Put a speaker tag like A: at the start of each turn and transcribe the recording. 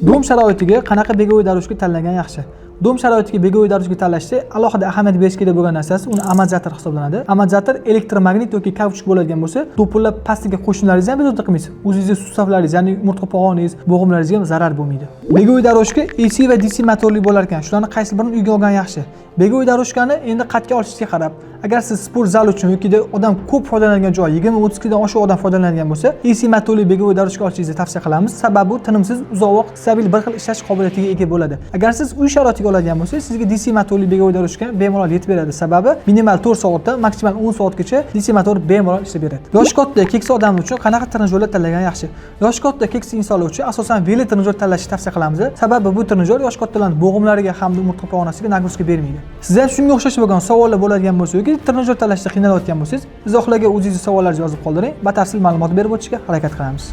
A: Дом sharoitiga qanaqa беговой дорожка tanlagan yaxshi? Дом sharoitiga беговой дорожка tanlashda alohida ahamiyat berish kerak bo'lgan narsasi uni amortizator hisoblanadi. Amortizator elektromagnit yoki kauchuk bo'ladigan bo'lsa, to'pillab pastiga qo'shnilaringizni ham bezovta qilmaysiz. O'zingizni сустав laringiz, ya'ni umurtqa pog'oningiz, bo'g'imlaringizga ham zarar bo'lmaydi. Беговой дорожка AC va DC motorli bo'lar ekan. Shularni qaysi birini uyga olgan yaxshi? Беговой дорожка ni endi qatga olishga qarab, agar siz sport zal uchun yoki odam ko'p foydalanadigan joy, 20-30 dan oshiq odam foydalanadigan bo'lsa, AC motorli беговой дорожка olishingizni tavsiya qilamiz. Sababi bu tinimsiz, uzoq vaqt stabil bir xil ishlash qobiliyatiga ega bo'ladi. Agar siz uy sharoitiga oladigan bo'lsangiz, sizga DC motorli беговой дорожка bemalol yetib beradi. Sababi minimal 4 soatdan maksimal 10 soatgacha DC motor bemalol ishlab beradi. Yoshi katta, keksa odam uchun qanaqa trenajyorlar tanlagan yaxshi? Yoshi katta, keksa insonlar uchun asosan velotrenajyor tanlashni tavsiya qilamiz. Sababi bu trenajyor yoshi kattalarning bo'g'imlariga hamda umurtqa pog'onasiga нагрузка bermaydi. Sizda ham shunga o'xshash bo'lgan savollar bo'ladigan bo'lsa yoki trenajyor tanlashda qiynalayotgan bo'lsangiz, izohlarga o'zingizni savollaringizni yozib qoldiring. Batafsil ma'lumot berib o'tishga harakat qilamiz.